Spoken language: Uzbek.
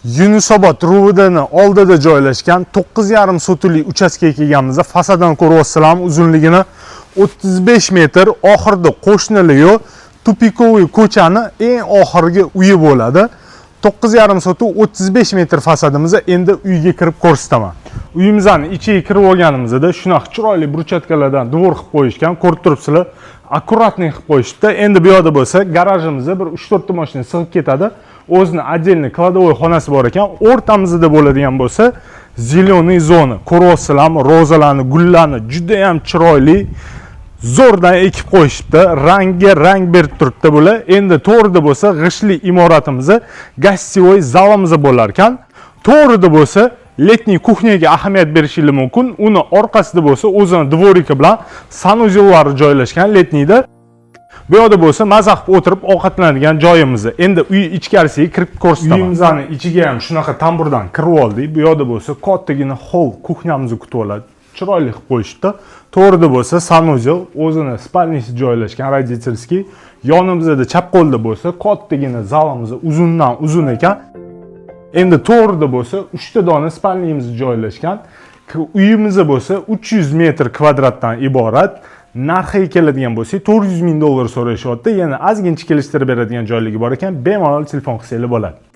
Yunusobod РУВД ni oldida joylashgan 9,5 sotixli uchastkaga kelganimizda, fasaddan ko'ryapsizlarmi, uzunligini 35 metr, oxirida qo'shnili yo'q, тупиковый ko'chani eng oxirgi uyi bo'ladi. 9,5 sotix, 35 metr fasadimiz. Endi uyga kirib ko'rsataman. Uyimizni ichiga kirib olganimizda shunaqa chiroyli брусчатка lardan двор qilib qo'yishgan, ko'rib turibsizlar, аккуратный qilib qo'yishibdi. Endi bu yoqda bo'lsa garajimizda bir 3-4 ta mashina sig'ib ketadi. O'zini отдельный кладовой xonasi bor ekan. O'rtamizda bo'ladigan bo'lsa зеленый zona. Ko'ryapsizlarmi, rozalarni, gullarni juda ham chiroyli, zo'rdan ekib qo'yishibdi. Rangga rang berib turibdi bular. Endi to'g'rida bo'lsa g'ishtli imoratimiz, гостевой zalimiz bo'lar ekan. To'g'rida bo'lsa летний кухня ga ahamiyat berishingiz mumkin. Uni orqasida bo'lsa o'zini дворик i bilan санузел lari joylashgan летний da. Bu yoqda bo'lsa maza qilib o'tirib ovqatlanadigan joyimiz. Endi uy ichkarisiga kirib ko'rsataman. Uyimizni ichiga ham shunaqa tamburdan kirib oldik. Bu yoqda bo'lsa kattagina холл, кухня mizni kutib oladi. Chiroyli qilib qo'yishibdi. To'g'rida bo'lsa санузел, o'zini спальня si joylashgan, родительский. Yonimizda, chap qo'lda bo'lsa kattagina zalimiz, uzundan uzun ekan. Endi to'g'rida bo'lsa 3 ta dona спальня miz joylashgan. Uyimiz bo'lsa 300 metr kvadratdan iborat. Narxiga keladigan bo'lsak, 400 ming dollar so'rashyapti. Yana ozgincha kelishtirib beradigan joyligi bor ekan. Bemalol telefon qilsanglar bo'ladi.